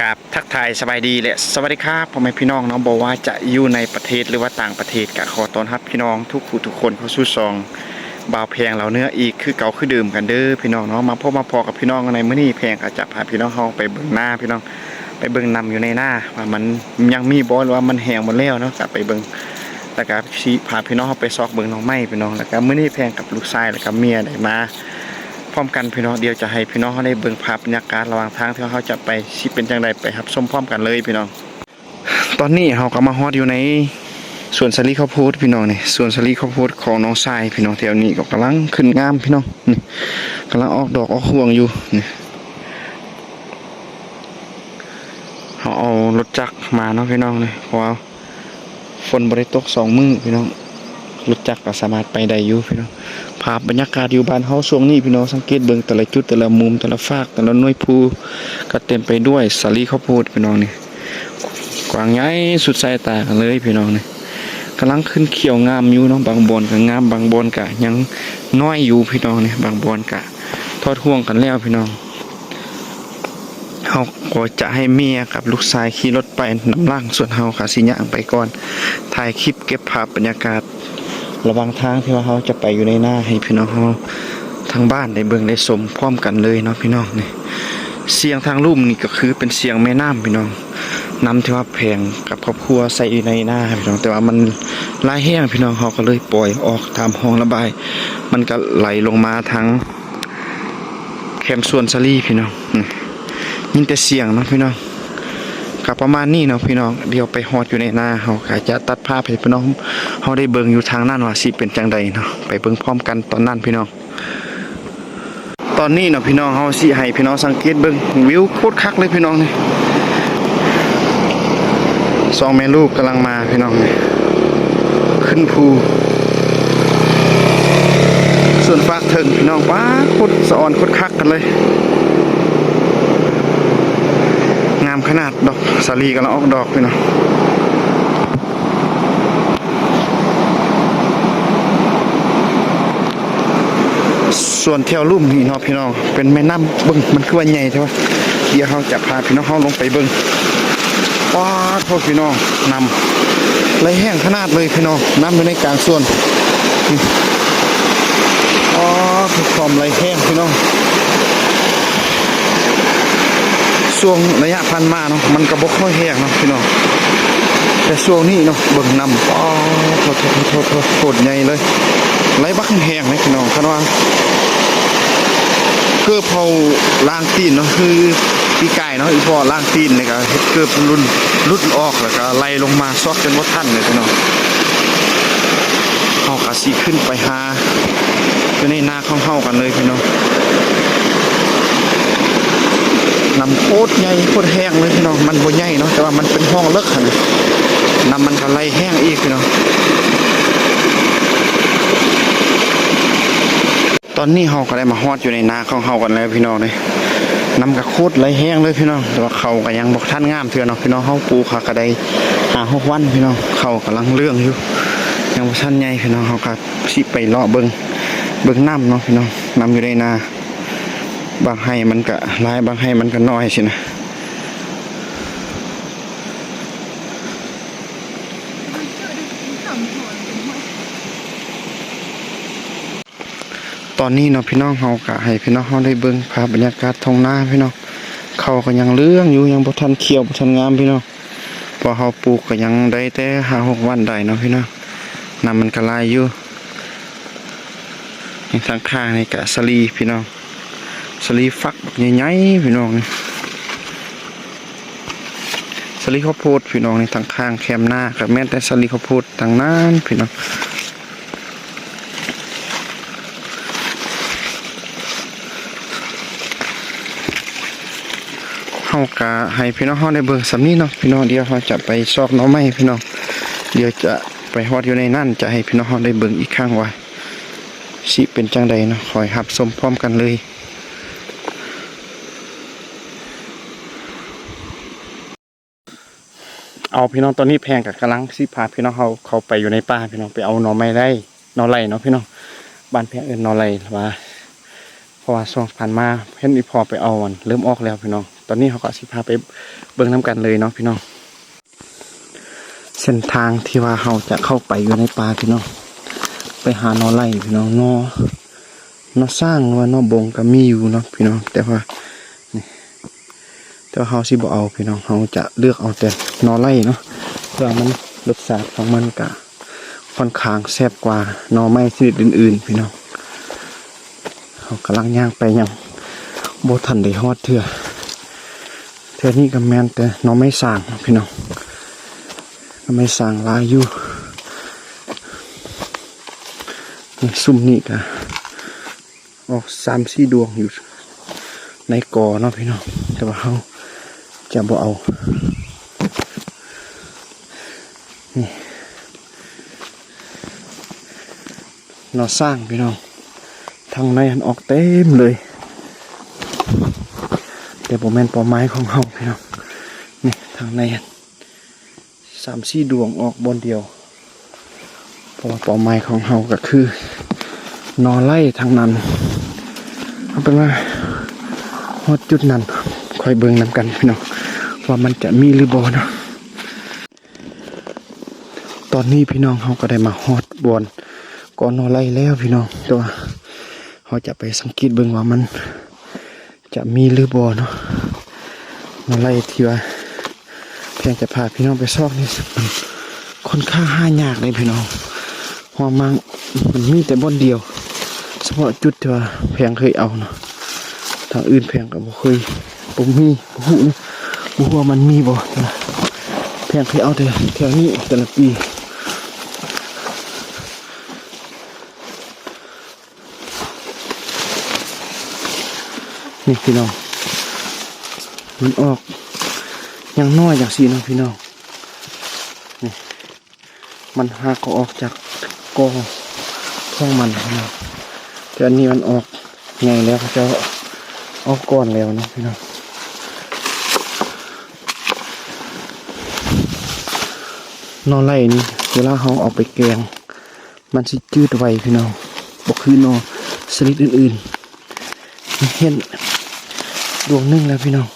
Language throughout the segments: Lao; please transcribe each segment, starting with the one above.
ກາບທັກທາຍສະບາຍດີ ແລະ ສະຫວັດດີຄັບ ພໍ່ແມ່ພີ່ນ້ອງເນາະ, ບໍ່ວ່າຈະຢູ່ໃນປະເທດ ຫຼືວ່າຕ່າງປະເທດ ກະຂໍຕ້ອນຮັບພີ່ນ້ອງທຸກຜູ້ທຸກຄົນເຂົ້າສູ່ຊ່ອງບ່າວແພງລາວເໜືອອີກຄືເກົ່າຄືເດີມກັນເດີພີ່ນ້ອງເນາະ. ມາພົບມາພໍ້ກັບພີ່ນ້ອງໃນມື້ນີ້ ແພງກະຈະພາພີ່ນ້ອງເຮົາໄປເບິ່ງນາພີ່ນ້ອງ, ໄປເບິ່ງນຳຢູ່ໃນນາວ່າມັນຍັງມີບໍ່ ຫຼືວ່າມັນແຫ້ງໝົດແລ້ວເນາະ, ກະໄປເບິ່ງ ແລ້ວກະຊິພາພີ່ນ້ອງເຮົາໄປຊອກເບິ່ງໜໍ່ໄມ້ພີ່ນ້ອງ. ແລ້ວກະມື້ນີ້ແພງກັບລູກຊາຍ ແລ້ວກະເມຍໄດ້ມາ ພ້ອມກັນພີ່ນ້ອງ. ດຽວຈະໃຫ້ພີ່ນ້ອງເຮົາໄດ້ເບິ່ງພາບບັນຍາກາດລະຫວ່າງທາງທີ່ເຮົາຈະໄປ ຊິເປັນຈັ່ງໃດ ໄປຮັບຊົມພ້ອມກັນເລີຍພີ່ນ້ອງ. ຕອນນີ້ເຮົາກໍມາຮອດຢູ່ໃນສວນສາລີເຂົ້າໂພດພີ່ນ້ອງ. ນີ້ສວນສາລີເຂົ້າໂພດຂອງນ້ອງຊາຍພີ່ນ້ອງ. ແຖວນີ້ກໍກຳລັງຂຶ້ນງາມພີ່ນ້ອງ, ນີ້ກຳລັງອອກດອກອອກຮວງຢູ່. ນີ້ເຮົາເອົາລົດຈັກມາເນາະພີ່ນ້ອງ, ນີ້ເພາະວ່າ ຝົນບໍ່ໄດ້ຕົກສອງມື້ພີ່ນ້ອງ, ລົດຈັກກໍສາມາດໄປໄດ້ຢູ່ພີ່ນ້ອງ. ພາບບັນຍາກາດຢູ່ບ້ານເຮົາຊ່ວງນີ້ພີ່ນ້ອງ, ສັງເກດເບິ່ງແຕ່ລະຈຸດ ແຕ່ລະມຸມ ແຕ່ລະຟາກ ແຕ່ລະໜ່ວຍພູ ກໍເຕັມໄປດ້ວຍສາລີເຂົ້າໂພດພີ່ນ້ອງ. ນີ້ກວ້າງໃຫຍ່ສຸດສາຍຕາກັນເລີຍພີ່ນ້ອງ. ນີ້ກຳລັງຂຶ້ນຂຽວງາມຢູ່ເນາະ, ບາງບ່ອນກໍງາມ ບາງບ່ອນກໍຍັງນ້ອຍຢູ່ພີ່ນ້ອງ. ນີ້ບາງບ່ອນກໍ ທອດຫ່ວງກັນແລ້ວພີ່ນ້ອງ. ເຮົາກໍຈະໃຫ້ເມຍກັບລູກຊາຍຂີ່ລົດໄປນຳຫຼັງ, ສ່ວນເຮົາກໍຊິຍ່າງໄປກ່ອນ ຖ່າຍຄລິບເກັບພາບບັນຍາກາດລະຫວ່າງທາງທີ່ວ່າເຮົາຈະໄປຢູ່ໃນນາ ໃຫ້ພີ່ນ້ອງເຮົາທາງບ້ານໄດ້ເບິ່ງໄດ້ຊົມພ້ອມກັນເລີຍເນາະພີ່ນ້ອງ. ນີ້ສຽງທາງລຸ່ມນີ້ກໍຄືເປັນສຽງແມ່ນ້ຳພີ່ນ້ອງ, ນ້ຳທີ່ວ່າແພງກັບຄອບຄົວໃສ່ຢູ່ໃນນາພີ່ນ້ອງ, ແຕ່ວ່າມັນຫຼາຍແຮງພີ່ນ້ອງ, ເຮົາກໍເລີຍປ່ອຍອອກຕາມຮ່ອງລະບາຍ, ມັນກໍໄຫຼລົງມາທາງ ແຄມສວນສາລີພີ່ນ້ອງ. ນີ້ຍິນແຕ່ສຽງເນາະພີ່ນ້ອງ. ກໍປະມານນີ້ເນາະພີ່ນ້ອງ, ດຽວໄປຮອດຢູ່ໃນນາ ເຮົາກໍຈະຕັດພາບໃຫ້ພີ່ນ້ອງເຮົາໄດ້ເບິ່ງຢູ່ທາງນັ້ນວ່າຊິເປັນຈັ່ງໃດເນາະ, ໄປເບິ່ງພ້ອມກັນຕອນນັ້ນພີ່ນ້ອງ. ຕອນນີ້ເນາະພີ່ນ້ອງ, ເຮົາຊິໃຫ້ພີ່ນ້ອງສັງເກດເບິ່ງວິວໂຄດຄັກເລີຍພີ່ນ້ອງ. ນີ້ສອງແມ່ລູກກຳລັງມາພີ່ນ້ອງ, ນີ້ຂຶ້ນພູ ສ່ວນຟາກ ເທິງພີ່ນ້ອງ, ປ້າ ໂຄດສະອອນໂຄດຄັກກັນເລີຍ, ງາມຂະໜາດ. ດອກສາລີກຳລັງອອກດອກພີ່ນ້ອງ. ສ່ວນແຖວລຸ່ມນີ້ເນາະພີ່ນ້ອງ, ເປັນແມ່ນ້ຳ. ເບິ່ງ ມັນຄືວ່າໃຫຍ່ແທ້ວະ. ດຽວເຮົາຈະພາພີ່ນ້ອງເຮົາລົງໄປເບິ່ງ. ປາດໂທພີ່ນ້ອງ, ນ້ຳໄຫຼແຮງຂະໜາດເລີຍພີ່ນ້ອງ, ນ້ຳຢູ່ໃນກາງສວນ. ນີ້ ອໍ ຄວາມໄຫຼແຮງພີ່ນ້ອງ. ຊ່ວງໄລຍະຜ່ານມາເນາະ ມັນກໍບໍ່ຄ່ອຍແຮງເນາະພີ່ນ້ອງ, ແຕ່ຊ່ວງນີ້ເນາະ ເບິ່ງນ້ຳ ອໍ ໂທ້ໆ ໂຄດໃຫຍ່ເລີຍ, ໄຫຼບັກແຮງເລີຍພີ່ນ້ອງ. ຄັນວ່າເກີບເຮົາລ້າງຕີນເນາະ ຄືປີກາຍເນາະ ອີ່ພໍ່ລ້າງຕີນນີ້ກໍເຮັດເກີບຫຼຸດ ຫຼຸດອອກ ແລ້ວກໍໄຫຼລົງມາຊອກຈົນບໍ່ທັນເລີຍພີ່ນ້ອງ. ເຮົາກໍຊິຂຶ້ນໄປຫາ ຢູ່ໃນນາຂອງເຮົາກັນເລີຍພີ່ນ້ອງ. ນ້ຳໂຄດໃຫຍ່ໂຄດແຮງເລີຍພີ່ນ້ອງ, ມັນບໍ່ໃຫຍ່ເນາະ ແຕ່ວ່າມັນເປັນຮ່ອງເລິກຫັ້ນນະ, ນ້ຳມັນກໍໄຫຼແຮງອີກພີ່ນ້ອງ. ຕອນນີ້ເຮົາກໍໄດ້ມາຮອດຢູ່ໃນນາຂອງເຮົາກັນແລ້ວພີ່ນ້ອງເອີຍ. ນ້ຳກໍໂຄດໄຫຼແຮງເລີຍພີ່ນ້ອງ, ແຕ່ວ່າເຂົ້າກໍຍັງບໍ່ທັນງາມເທື່ອເນາະພີ່ນ້ອງ. ເຮົາປູກຫາກໍໄດ້ຫ້າຫົກວັນພີ່ນ້ອງ, ເຂົ້າກຳລັງເຫຼືອງຢູ່ ຍັງບໍ່ທັນໃຫຍ່ພີ່ນ້ອງ. ເຮົາກໍ ຊິໄປເລາະເບິ່ງ ເບິ່ງນ້ຳເນາະພີ່ນ້ອງ, ນ້ຳຢູ່ໃນນາ ບາງໄຮ່ມັນກະຫຼາຍ ບາງໄຮ່ມັນກະນ້ອຍຊີ້ນະ. ຕອນນີ້ເນາະພີ່ນ້ອງ, ເຮົາກະໃຫ້ພີ່ນ້ອງເຮົາໄດ້ເບິ່ງພາບບັນຍາກາດທົ່ງນາພີ່ນ້ອງ, ເຂົ້າກະຍັງເຫຼືອງຢູ່ ຍັງບໍ່ທັນຂຽວ ບໍ່ທັນງາມພີ່ນ້ອງ. ເພາະເຮົາປູກກໍຍັງໄດ້ແຕ່ຫ້າຫົກວັນໄດ້ເນາະພີ່ນ້ອງ, ນ້ຳມັນກໍຫຼາຍຢູ່. ນີ້ທາງຂ້າງນີ້ກະສາລີພີ່ນ້ອງ, ສາລີຝັກໃຫຍ່ໆພີ່ນ້ອງ, ນີ້ສາລີເຂົ້າໂພດພີ່ນ້ອງ. ນີ້ທາງຂ້າງແຄມນາກໍແມ່ນແຕ່ສາລີເຂົ້າໂພດທັງນັ້ນພີ່ນ້ອງ. ເຮົາກະໃຫ້ພີ່ນ້ອງເຮົາໄດ້ເບິ່ງສ່ຳນີ້ເນາະພີ່ນ້ອງ. ດຽວເຮົາຈະໄປຊອກໜໍ່ໄມ້ພີ່ນ້ອງ, ດຽວຈະໄປຮອດຢູ່ໃນນັ້ນ ຈະໃຫ້ພີ່ນ້ອງເຮົາໄດ້ເບິ່ງອີກຄັ້ງວ່າຊິເປັນຈັ່ງໃດເນາະ. ຄອຍຮັບຊົມພ້ອມກັນເລີຍ. ເອົາພີ່ນ້ອງ, ຕອນນີ້ແພງກໍກຳລັງຊິພາພີ່ນ້ອງເຮົາເຂົ້າໄປຢູ່ໃນປ່າພີ່ນ້ອງ, ໄປເອົາໜໍ່ໄມ້ໄລ່ ໜໍ່ໄລ່ເນາະພີ່ນ້ອງ, ບ້ານແພງເອີ້ນໜໍ່ໄລ່ວ່າ. ເພາະວ່າຊ່ວງຜ່ານມາເຫັນອີ່ພໍ່ໄປເອົາ ອັນເລີ່ມອອກແລ້ວພີ່ນ້ອງ, ຕອນນີ້ເຮົາກໍຊິພາໄປເບິ່ງນຳກັນເລີຍເນາະພີ່ນ້ອງ. ເສັ້ນທາງທີ່ວ່າເຮົາຈະເຂົ້າໄປຢູ່ໃນປ່າພີ່ນ້ອງ, ໄປຫາໜໍ່ໄລ່ພີ່ນ້ອງ, ໜໍ່ ໜໍ່ສ້າງ ຫຼືວ່າໜໍ່ບົງກໍມີຢູ່ເນາະພີ່ນ້ອງ, ແຕ່ວ່ານີ້ ແຕ່ວ່າເຮົາຊິບໍ່ເອົາພີ່ນ້ອງ, ເຮົາຈະເລືອກເອົາແຕ່ໜໍ່ໄລ່ເນາະ, ເພາະວ່າມັນ ລົດຊາດຂອງມັນກະຄ່ອນຂ້າງແຊບກວ່າໜໍ່ໄມ້ຊະນິດອື່ນໆ ພີ່ນ້ອງ. ເຮົາກຳລັງຍ່າງໄປ ຍັງບໍ່ທັນໄດ້ຮອດເທື່ອ. ເທື່ອນີ້ກໍແມ່ນແຕ່ໜໍ່ໄມ້ສ້າງເນາະພີ່ນ້ອງ, ໜໍ່ໄມ້ສ້າງຫຼາຍຢູ່. ນີ້ ຊຸມນີ້ກໍອອກສາມສີ່ດວງຢູ່ໃນກໍເນາະພີ່ນ້ອງ, ແຕ່ວ່າເຮົາຈະບໍ່ເອົາ. ນີ້ ໜໍ່ສ້າງພີ່ນ້ອງ, ທາງໃນຫັ້ນອອກເຕັມເລີຍ, ແຕ່ບໍ່ແມ່ນເປົ້າໝາຍຂອງເຮົາພີ່ນ້ອງ. ນີ້ ທາງໃນຫັ້ນສາມສີ່ດວງອອກບ່ອນດຽວ, ເພາະວ່າເປົ້າໝາຍຂອງເຮົາກໍຄືໜໍ່ໄລ່ທັງນັ້ນ. ເອົາເປັນວ່າຮອດຈຸດນັ້ນຄ່ອຍເບິ່ງນຳກັນພີ່ນ້ອງ, ວ່າມັນຈະມີຫຼືບໍ່ເນາະ. ຕອນນີ້ພີ່ນ້ອງ ເຮົາກໍໄດ້ມາຮອດບ່ອນກໍໜໍ່ໄລ່ແລ້ວພີ່ນ້ອງ, ແຕ່ວ່າເຮົາຈະໄປສັງເກດເບິ່ງວ່າມັນຈະມີຫຼືບໍ່ເນາະ. ໜໍ່ໄລ່ທີ່ວ່າແພງຈະພາພີ່ນ້ອງໄປຊອກນີ້ ມັນຄ່ອນຂ້າງຫາຍາກເດ້ພີ່ນ້ອງ, ເພາະວ່າມັນມີແຕ່ບ່ອນດຽວ ສະເພາະຈຸດທີ່ວ່າແພງເຄີຍເອົາເນາະ. ທາງອື່ນແພງກໍບໍ່ເຄີຍ ບໍ່ມີ ບໍ່ຮູ້ເນາະ, ບໍ່ຮູ້ວ່າມັນມີບໍ່. ແພງເຄີຍເອົາແຕ່ແຖວນີ້ແຕ່ລະປີ. ນີ້ພີ່ນ້ອງ, ມັນອອກຍັງນ້ອຍຈັ່ງຊີ້ເນາະພີ່ນ້ອງ. ນີ້ ມັນຫາກໍອອກຈາກກໍຂອງມັນເນາະ, ແຕ່ອັນນີ້ມັນອອກໃຫຍ່ແລ້ວ, ເຂົາເຈົ້າເອົາກ່ອນແລ້ວເນາະພີ່ນ້ອງ. ໜໍ່ໄລ່ນີ້ ເວລາເຮົາເອົາໄປແກງ ມັນຊິຈືດໄວພີ່ນ້ອງ, ບໍ່ຄືໜໍ່ຊະນິດອື່ນໆ. ເຫັນດວງໜຶ່ງແລ້ວພີ່ນ້ອງ.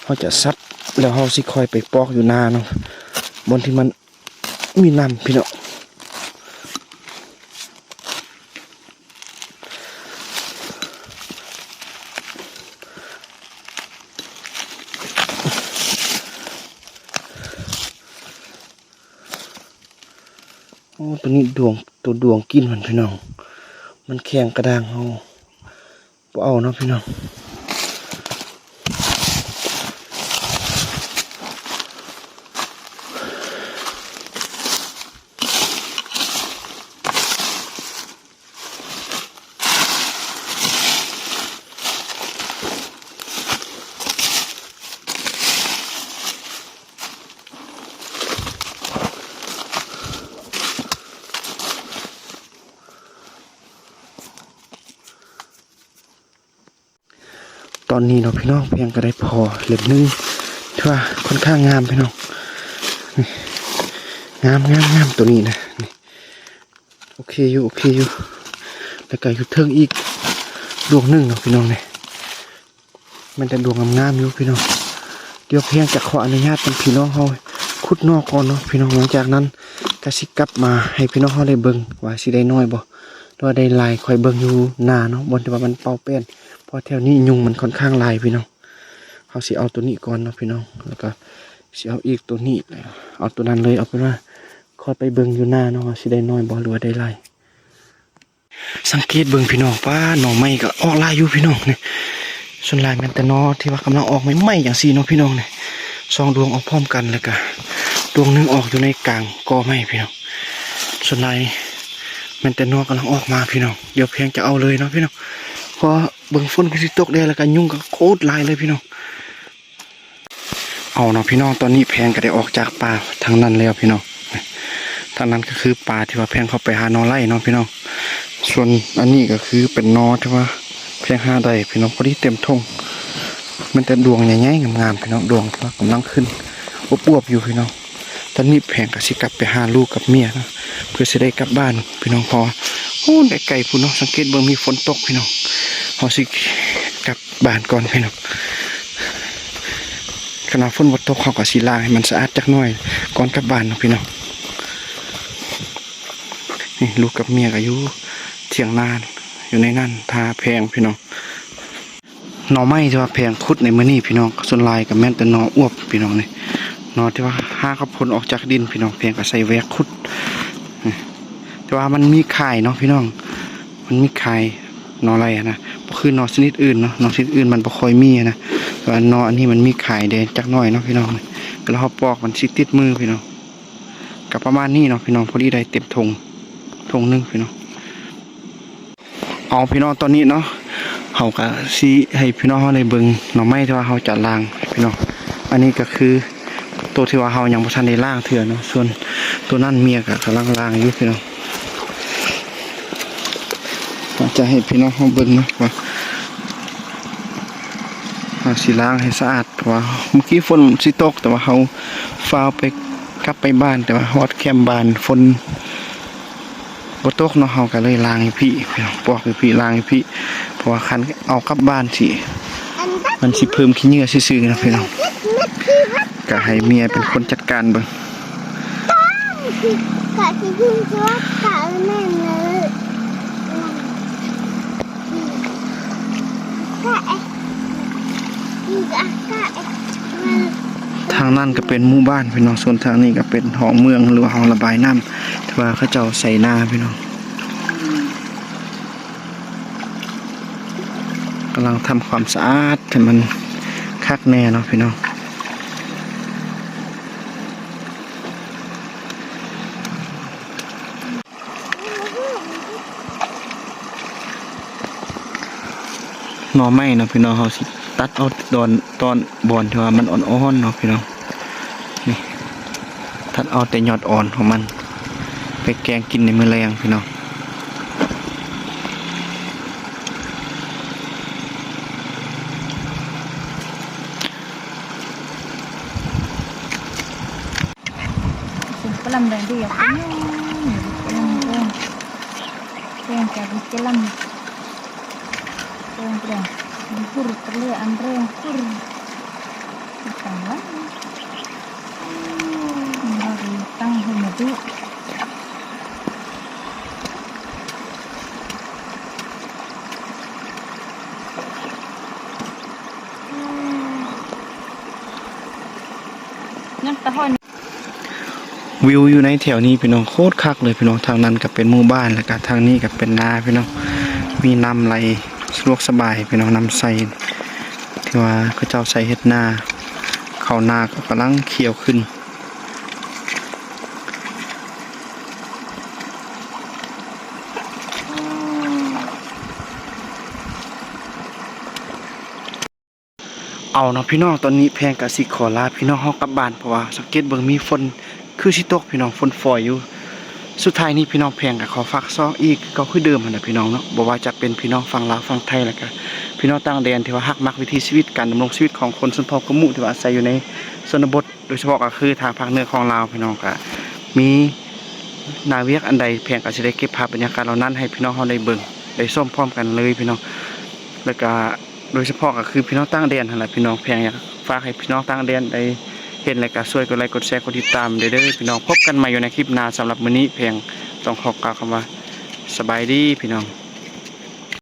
ເຮົາຈະສັບ ແລ້ວເຮົາຊິຄ່ອຍໄປປອກຢູ່ນາເນາະ, ບ່ອນທີ່ມັນມີນ້ຳພີ່ນ້ອງ. ໂອ້ ຕົວນີ້ດວງ ຕົວດວງກິນມັນພີ່ນ້ອງ, ມັນແຂງກະດ້າງ ເຮົາບໍ່ເອົາເນາະພີ່ນ້ອງ. ຕອນນີ້ເນາະພີ່ນ້ອງ ແພງກໍໄດ້ພໍເຫຼັ້ມໜຶ່ງ ຖືວ່າຄ່ອນຂ້າງງາມພີ່ນ້ອງ. ນີ້ ງາມໆໆ ຕົວນີ້ນະ ນີ້ ໂອເຄຢູ່ ໂອເຄຢູ່. ແລ້ວກໍຢູ່ເທິງອີກດວງໜຶ່ງເນາະພີ່ນ້ອງ ນີ້ ແມ່ນແຕ່ດວງງາມໆຢູ່ພີ່ນ້ອງ. ດຽວແພງຈະຂໍອະນຸຍາດນຳພີ່ນ້ອງເຮົາຂຸດໜໍ່ກ່ອນເນາະພີ່ນ້ອງ. ຫຼັງຈາກນັ້ນກໍຊິກັບມາໃຫ້ພີ່ນ້ອງເຮົາໄດ້ເບິ່ງວ່າຊິໄດ້ໜໍ່ບໍ່ ຫຼືວ່າໄດ້ຫຼາຍ. ຂ້ອຍເບິ່ງຢູ່ນາເນາະ ບ່ອນທີ່ວ່າມັນເປົ່າແປ້ນ ເພາະແຖວນີ້ຍຸງມັນຄ່ອນຂ້າງຫຼາຍພີ່ນ້ອງ. ເຮົາຊິເອົາຕົວນີ້ກ່ອນເນາະພີ່ນ້ອງ ແລ້ວກໍຊິເອົາອີກຕົວນີ້ ເອົາຕົວນັ້ນເລີຍ. ເອົາເປັນວ່າຂ້ອຍໄປເບິ່ງຢູ່ນາເນາະ ວ່າຊິໄດ້ໜໍ່ບໍ່ ຫຼືວ່າໄດ້ຫຼາຍ. ສັງເກດເບິ່ງພີ່ນ້ອງ ປ້າ ໜໍ່ໄມ້ກໍອອກຫຼາຍຢູ່ພີ່ນ້ອງ. ນີ້ ສ່ວນຫຼາຍແມ່ນແຕ່ໜໍ່ທີ່ວ່າກຳລັງອອກໃໝ່ໆ ຈັ່ງຊີ້ເນາະພີ່ນ້ອງ. ນີ້ ສອງດວງອອກພ້ອມກັນ ແລ້ວກະດວງໜຶ່ງອອກຢູ່ໃນກາງກໍໄມ້ພີ່ນ້ອງ. ສ່ວນຫຼາຍແມ່ນແຕ່ໜໍ່ກຳລັງອອກມາພີ່ນ້ອງ. ດຽວແພງຈະເອົາເລີຍເນາະພີ່ນ້ອງ ເພາະເບິ່ງຝົນກໍຊິຕົກແດ່ ແລ້ວກະຍຸງກໍໂຄດຫຼາຍເລີຍພີ່ນ້ອງ. ເອົາເນາະພີ່ນ້ອງ ຕອນນີ້ແພງກໍໄດ້ອອກຈາກປ່າທາງນັ້ນແລ້ວພີ່ນ້ອງ. ທາງນັ້ນກໍຄືປ່າທີ່ວ່າແພງເຂົ້າໄປຫາໜໍ່ໄລ່ເນາະພີ່ນ້ອງ. ສ່ວນອັນນີ້ກໍຄືເປັນໜໍ່ທີ່ວ່າແພງຫາໄດ້ພີ່ນ້ອງ ພໍດີເຕັມຖົງ. ແມ່ນແຕ່ດວງໃຫຍ່ໆ ງາມໆ ພີ່ນ້ອງ ດວງທີ່ວ່າກຳລັງຂຶ້ນ ອວບໆຢູ່ພີ່ນ້ອງ. ຕອນນີ້ແພງກໍຊິກັບໄປຫາລູກກັບເມຍເນາະ ເພື່ອຊິໄດ້ກັບບ້ານພີ່ນ້ອງ ເພາະວ່າ ໂອ້ ໄກໆພຸ້ນເນາະ. ສັງເກດເບິ່ງ ມີຝົນຕົກພີ່ນ້ອງ ເຮົາຊິກັບບ້ານກ່ອນພີ່ນ້ອງ. ຄັນວ່າຝົນບໍ່ຕົກ ເຮົາກໍຊິລ້າງໃຫ້ມັນສະອາດຈັກໜ້ອຍກ່ອນກັບບ້ານເນາະພີ່ນ້ອງ. ນີ້ລູກກັບເມຍກໍຢູ່ຖຽງນາ ຢູ່ໃນນັ້ນ ຖ້າແພງພີ່ນ້ອງ. ໜໍ່ໄມ້ທີ່ວ່າແພງຂຸດໃນມື້ນີ້ພີ່ນ້ອງ ສ່ວນຫຼາຍກໍແມ່ນແຕ່ໜໍ່ອວບພີ່ນ້ອງ. ນີ້ໜໍ່ທີ່ວ່າຫາກເຂົາພົ້ນອອກຈາກດິນພີ່ນ້ອງ ແພງກໍໃສ່ແວກຂຸດ. ແຕ່ວ່າມັນມີຂາຍເນາະພີ່ນ້ອງ ມັນມີຂາຍໜໍ່ໄລ່ຫັ້ນນະ ບໍ່ຄືໜໍ່ຊະນິດອື່ນເນາະ ໜໍ່ຊະນິດອື່ນມັນບໍ່ຄ່ອຍມີຫັ້ນນະ. ແຕ່ວ່າໜໍ່ອັນນີ້ມັນມີຂາຍແດ່ຈັກໜ້ອຍເນາະພີ່ນ້ອງ ແລ້ວເຮົາປອກມັນຊິຕິດມືພີ່ນ້ອງ. ກໍປະມານນີ້ເນາະພີ່ນ້ອງ ພໍດີໄດ້ເຕັມຖົງ ຖົງໜຶ່ງພີ່ນ້ອງ. ເອົາພີ່ນ້ອງ ຕອນນີ້ເນາະ ເຮົາກະຊິໃຫ້ພີ່ນ້ອງເຮົາໄດ້ເບິ່ງໜໍ່ໄມ້ທີ່ວ່າເຮົາຈະລ້າງພີ່ນ້ອງ. ອັນນີ້ກໍຄືໂຕທີ່ວ່າເຮົາຍັງບໍ່ທັນໄດ້ລ້າງເທື່ອເນາະ ສ່ວນໂຕນັ້ນເມຍກໍກຳລັງລ້າງຢູ່ພີ່ນ້ອງ. ອາດຈະໃຫ້ພີ່ນ້ອງເຮົາເບິ່ງເນາະວ່າເຮົາຊິລ້າງໃຫ້ສະອາດ ເພາະວ່າມື້ກີ້ຝົນຊິຕົກ ແຕ່ວ່າເຮົາຟ້າວໄປ ກັບໄປບ້ານ ແຕ່ວ່າຮອດແຄມບ້ານຝົນ ບໍ່ຕົກເນາະ ເຮົາກໍເລີຍລ້າງຢູ່ພີ້ ປອກຢູ່ພີ້ ລ້າງຢູ່ພີ້ ເພາະວ່າຄັນເອົາກັບບ້ານຊິ ມັນຊິເພີ່ມຂີ້ເຫຍື້ອຊື່ໆເນາະພີ່ນ້ອງ. ກໍໃຫ້ເມຍເປັນຄົນຈັດການເບິ່ງ. ທາງນັ້ນກໍເປັນໝູ່ບ້ານພີ່ນ້ອງ ສ່ວນທາງນີ້ກໍເປັນຫ້ອງເມືອງ ຫຼືວ່າຫ້ອງລະບາຍນ້ຳ ທີ່ວ່າເຂົາເຈົ້າໃສ່ນາພີ່ນ້ອງ. ກຳລັງທຳຄວາມສະອາດໃຫ້ມັນຄັກແນ່ເນາະພີ່ນ້ອງ. ໜໍ່ໄມ້ເນາະພີ່ນ້ອງ ເຮົາຊິຕັດເອົາຕອນ ຕອນບ່ອນທີ່ວ່າມັນອ່ອນໆເນາະພີ່ນ້ອງ. ນີ້ ຕັດເອົາແຕ່ຍອດອ່ອນຂອງມັນ ໄປແກງກິນໃນມື້ແລງພີ່ນ້ອງ. ຍັງຕະຫ້ອຍ ວິວຢູ່ໃນແຖວນີ້ພີ່ນ້ອງ ໂຄດຄັກເລີຍພີ່ນ້ອງ. ທາງນັ້ນກໍເປັນໝູ່ບ້ານ ແລ້ວກໍທາງນີ້ກໍເປັນນາພີ່ນ້ອງ. ມີນ້ຳໄຫຼສະດວກສະບາຍພີ່ນ້ອງ ນ້ຳໃສ ທີ່ວ່າເຂົາເຈົ້າໃຊ້ເຮັດນາ. ເຂົ້ານາກໍກຳລັງຂຽວຂຶ້ນ. ເອົາເນາະພີ່ນ້ອງ ຕອນນີ້ແພງກະຊິຂໍລາພີ່ນ້ອງເຮົາກັບບ້ານ ເພາະວ່າສັງເກດເບິ່ງມີຝົນຄືຊິຕົກພີ່ນ້ອງ ຝົນຝອຍຢູ່. ສຸດທ້າຍນີ້ພີ່ນ້ອງ ແພງກະຂໍຝາກຊ່ອງອີກຄືເກົ່າຄືເດີມຫັ້ນນະພີ່ນ້ອງເນາະ ບໍ່ວ່າຈະເປັນພີ່ນ້ອງຝັ່ງລາວຝັ່ງໄທ ແລ້ວກະພີ່ນ້ອງຕ່າງແດນທີ່ວ່າຮັກມັກວິຖີຊີວິດ ການດຳລົງຊີວິດຂອງຄົນຊົນເຜົ່າກະໝູ່ ທີ່ວ່າອາໄສຢູ່ໃນຊົນນະບົດ ໂດຍສະເພາະກະຄືທາງພາກເໜືອຂອງລາວພີ່ນ້ອງ ກະມີໜ້າວຽກອັນໃດ ແພງກະຊິໄດ້ເກັບພາບບັນຍາກາດເຫຼົ່ານັ້ນໃຫ້ພີ່ນ້ອງເຮົາໄດ້ເບິ່ງໄດ້ຊົມພ້ອມກັນເລີຍພີ່ນ້ອງ. ແລ້ວກະ ໂດຍສະເພາະກໍຄືພີ່ນ້ອງຕ່າງແດນຫັ້ນແຫຼະພີ່ນ້ອງ ແພງຢາກຝາກໃຫ້ພີ່ນ້ອງຕ່າງແດນໄດ້ເຫັນ ແລະກະຊ່ວຍກົດໄລກົດແຊກົດຕິດຕາມເດີພີ່ນ້ອງ. ພົບກັນໃໝ່ຢູ່ໃນຄລິບໜ້າ ສຳລັບມື້ນີ້ແພງຕ້ອງຂໍກ່າວຄຳວ່າ ສະບາຍດີພີ່ນ້ອງ.